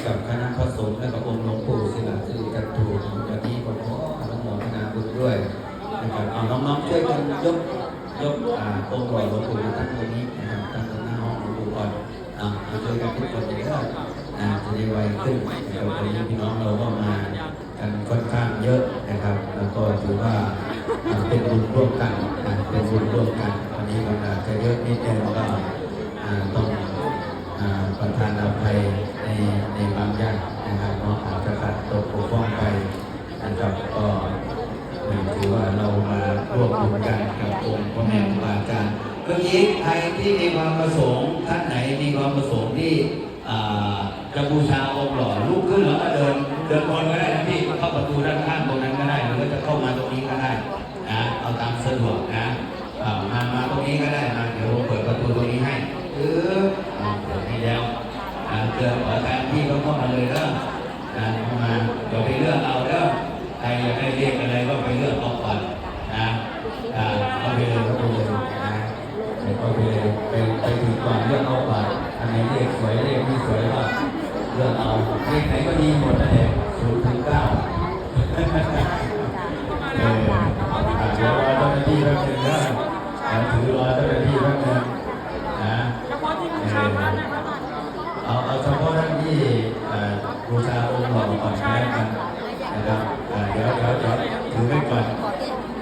ກັບຄະນະພະສົງ ແລະກໍອົງຫຼວງປູ່ສິລະສິລິຈັນໂທ ວັນນີ້ກໍຂໍອະນຸໂມທະນາບຸນດ້ວຍນະຄັບ. ເອົາ ນ້ອງໆ ຊ່ວຍກັນຍົກ ຍົກ ອ່າ ອົງຫຼໍ່ຫຼວງປູ່ມາຕັ້ງຕົງນີ້ນະຄັບ ຕັ້ງຕົງໜ້າຫ້ອງຫຼວງປູ່ກ່ອນ. ເອົາ ມາຊ່ວຍກັນທຸກຄົນເດີ ອ່າ ຈະໄດ້ໄວຂຶ້ນນະຄັບ. ວັນນີ້ພີ່ນ້ອງເຮົາກໍມາກັນຄ່ອນຂ້າງເຍອະນະຄັບ ແລ້ວກໍຖືວ່າ ອ່າ ເປັນບຸນຮ່ວມກັນນະ ເປັນບຸນຮ່ວມກັນ. ວັນນີ້ມັນອາດຈະເຍອະນິດໜຶ່ງ ກໍ ອ່າ ຕ້ອງ ອ່າ ປະທານອະໄພໃນ ໃນບາງຢ່າງນະຄັບເນາະ ອາດຈະຂັດຕົກບົກຜ່ອງໄປນະຄັບ. ກໍ ເອີ ຖືວ່າເຮົາມາຮ່ວມບຸນກັນກັບອົງພໍ່ແມ່ ອືມ ຄູບາອາຈານ. ເບິ່ງອີກ ໃຜທີ່ມີຄວາມປະສົງ ທ່ານໃດມີຄວາມປະສົງທີ່ ອ່າ ຈະບູຊາອົງຫຼໍ່ ລຸກຂຶ້ນແລ້ວກໍເດີນ ເດີນກ່ອນກໍໄດ້ນະພີ່ ເຂົ້າປະຕູດ້ານຂ້າງຕົງນັ້ນກໍໄດ້ ຫຼືວ່າຈະເຂົ້າມາຕົງນີ້ກໍໄດ້ນະ ເອົາຕາມສະດວກນະ. ອ່າ ມາ ມາຕົງນີ້ກໍໄດ້ນະ ດຽວເປີດປະຕູຕົງນີ້ໃຫ້. ເອີ ອ່າ ເປີດໃຫ້ແລ້ວນະ ເພື່ອຂໍທ່ານພີ່ເຂົ້າມາເລີຍເດີ ອ່າ ເຂົ້າມາ ດຽວໄປເລືອກເອົາເດີ ໃຄຢາກໄດ້ເລກອັນໃດກໍໄປເລືອກເອົາກ່ອນນະ. ອ່າ ເຂົ້າໄປເລີຍ ເຂົ້າໄປເລີຍນະ ເຂົ້າໄປເລີຍ ໄປ ໄປເຖິງກ່ອນເລືອກເອົາກ່ອນ. ອັນໃດເລກສວຍ ເລກນີ້ສວຍກໍເລືອກເອົາ ເລກໃດກໍດີໝົດນັ້ນແຫຼະ ສູນເຖິງເກົ້າ. ເອີ ອ່າ ດຽວລໍເຈົ້າໜ້າທີ່ແປັບໜຶ່ງເດີ ອ່າ ຖືລໍເຈົ້າໜ້າທີ່ແປັບໜຶ່ງນະ. ເອີ ເອົາ ເອົາສະເພາະທ່ານທີ່ ເອີ ບູຊາອົງຫຼໍ່ກ່ອນກໍແລ້ວກັນນະຄັບ. ເອີ ດຽວ ດຽວ ດຽວ ຖືໄວ້ກ່ອນ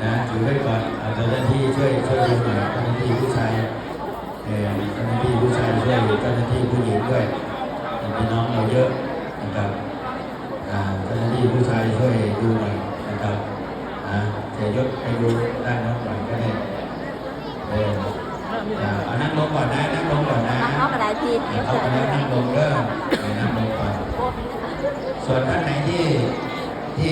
ນະ ຖືໄວ້ກ່ອນ. ເອົາ ເຈົ້າໜ້າທີ່ຊ່ວຍ ຊ່ວຍດູໜ້ອຍ ເຈົ້າໜ້າທີ່ຜູ້ຊາຍ ເອີ ເຈົ້າໜ້າທີ່ຜູ້ຊາຍຊ່ວຍເຈົ້າໜ້າທີ່ຜູ້ຍິງດ້ວຍ ເອີ ພີ່ນ້ອງເຮົາເຍອະນະຄັບ. ເຈົ້າໜ້າທີ່ຜູ້ຊາຍຊ່ວຍດູໜ້ອຍນະຄັບ. ເສຍຍົດໄປຢູ່ດ້ານໂນ້ນກ່ອນກໍໄດ້. ເອີ ເອົາ ນັ່ງລົງກ່ອນນະ ນັ່ງລົງກ່ອນນະ ເຂົ້າມາແລ້ວນັ່ງລົງເດີ ນັ່ງລົງກ່ອນ. ສ່ວນທ່ານໃດທີ່